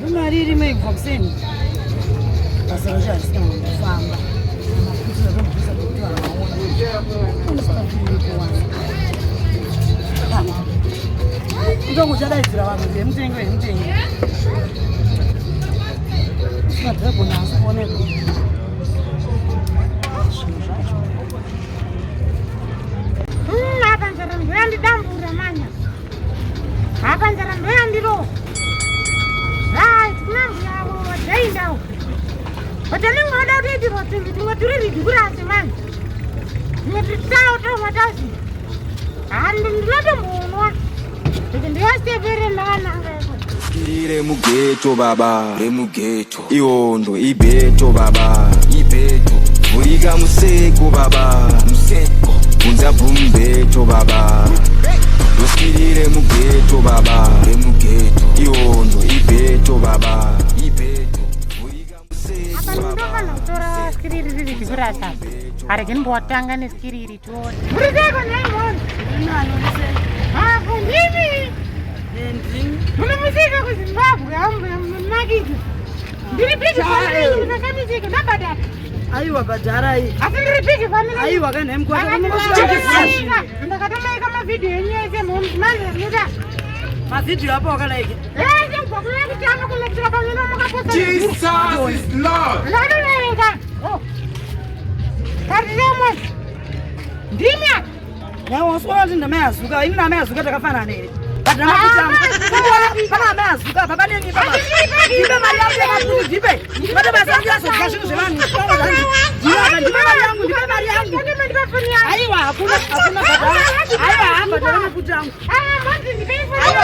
Mari irimo kubva kuseni. Basa racho harisi kana kufamba. Makuti zvatombobvisa kuti vanhu vaone. Utongo uchadaidzira vanhu kuti mutenge mutenge. Madhiragoni haasi kuoneka. Zvinhu zvacho. Apa nzara ndoyandidambura manya. Apa nzara ndoyandirova. Right, kuna mbuya avo vadzaindawo. But anenge vada kutoitirwa tunhu tumwe turi ridhikurasi manje. Tumwe tutawo tomatazi. Ha ndinotombonwa. Kuti ndiyastepere ndakananga iko. Ndire mugeto baba, remugeto. Ihondo ibeto baba, ibeto. Vhurika museko baba, museko. Bvunza bumbeto baba. Uskirire mugeto baba, remugeto. Ihondo ibeto baba, ibeto. Vhurika museko Apa baba. ndinofanira kutora skiri riri ridhikurasi apa. Arege ndimbowatanga neskiri iri tione. Muriseko nhai mhondi. Hapo ndimi. Munomusika kuZimbabwe hamunakidzi. Ndiri big fan renyu musashamisike ndabhadhara. Aiwa bhadharai. Asi ndiri big fan renyu. Aiwa kana mkwata Ndakatomaika mavhidhiyo enyu ese mhondi manje ndinoda. Mavhidhiyo apo wakalaika. Ese kubva kuna kutanga kunokusvika pamwe makaposta. Jesus is Lord. Ndakatomaika. Oh. Tariremwe. Ndimi apa. Yawa usiona kuti ndama yazuka, ini ndama yazuka takafanana here? But ndama kutamba. Pana amai azuka apa pane ni baba. Ndipe mari yangu yemakuti ndipe. Vate basa yangu yazodya zvinhu zvevanhu. Ndipe ndipe mari yangu, ndipe mari yangu. Aiwa hakuna hakuna bhadhara. Aiwa hamba ndava mafuta angu. Aiwa.